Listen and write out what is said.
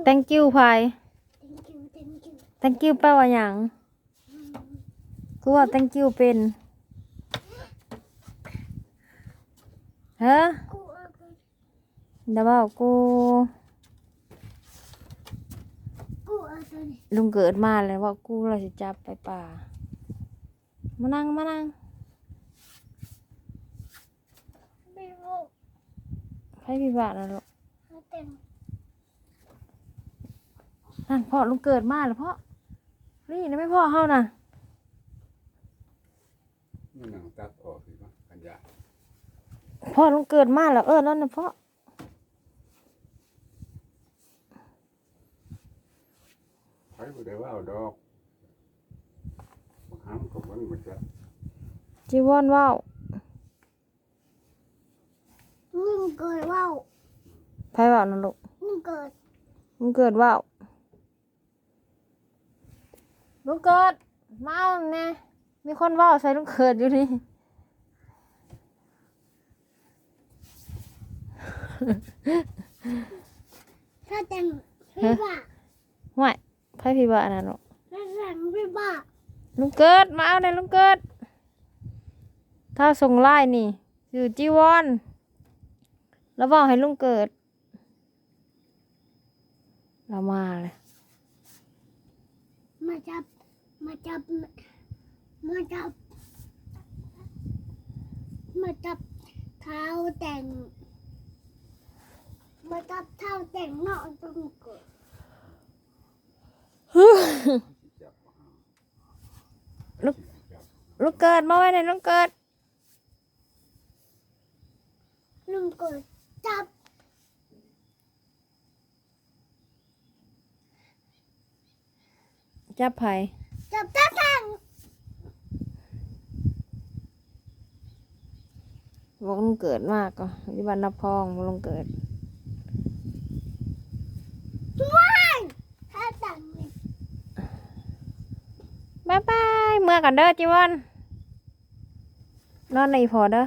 Thank you ໃຜ? Thank you ແປວ່າຫຍັງ? ກູເວົ້າ thank you ເປັນ. ເອີ ຢ່າເວົ້າກູ. ລຸງເກີດມາແລ້ວ ເວົ້າກູ ລາວຊິຈັບໄປປ່າ. ມານັ່ງ ມານັ່ງ. ໃຜພິບາດນະລູກ? ນັ້ນ ພໍ່ລຸງເກີດມາແລ້ວພໍ່. ນີ້ນະ ແມ່ພໍ່ເຮົານະ. ມັນນັ່ງຕັດອອກອີກເນາະ ຄັນຢາກ. ພໍ່ລຸງເກີດມາແລ້ວ ເອີ້ນລາວນະພໍ່. ໃຜບໍ່ໄດ້ເວົ້າດອກ ບັກຫຳກໍເບິ່ງບໍ່ຈັກ. ຈີວອນເວົ້າ. ລຸງເກີດເວົ້າ. ໃຜເວົ້ານະລູກ? ລຸງເກີດ. ລຸງເກີດເວົ້າ. ລຸງເກີດ ມາເອົາແດ່. ມີຄົນເວົ້າໃສ່ລຸງເກີດຢູ່ນີ້. ຖ້າແຕ່ງ ຮະ? ພິບາດ. ຫ້ວຍ ໃຜພິບາດນະລູກ? ຖ້າແຕ່ງພິບາດ. ລຸງເກີດ ມາເອົາແດ່ລຸງເກີດ. ທ້າວສົ່ງລາຍນີ້ ຊື່ຈີວອນ ລາວເວົ້າໃຫ້ລຸງເກີດ. ລາວມາແລ້ວ. ມາຈັບ ມາຈັບ ມາຈັບ ມາຈັບທ້າວແຕ່ງ ມາຈັບທ້າວແຕ່ງເນາະ. ລຸງເກີດ ລຸງ ລຸງເກີດ ມາໄວ້ໃນລຸງເກີດ. ລຸງເກີດຈັບ. ຈັບໃຜ? ຈັບຕາແຂງ. ບອກລຸງເກີດມາກໍຢູ່ບ້ານນາພອງ ບອກລຸງເກີດ. ວ້າຍ! ຕາແຂງ. ບາຍບາຍ ເມືອກ່ອນເດີ ຈີວອນ. ນອນນຳອີ່ພໍ່ເດີ.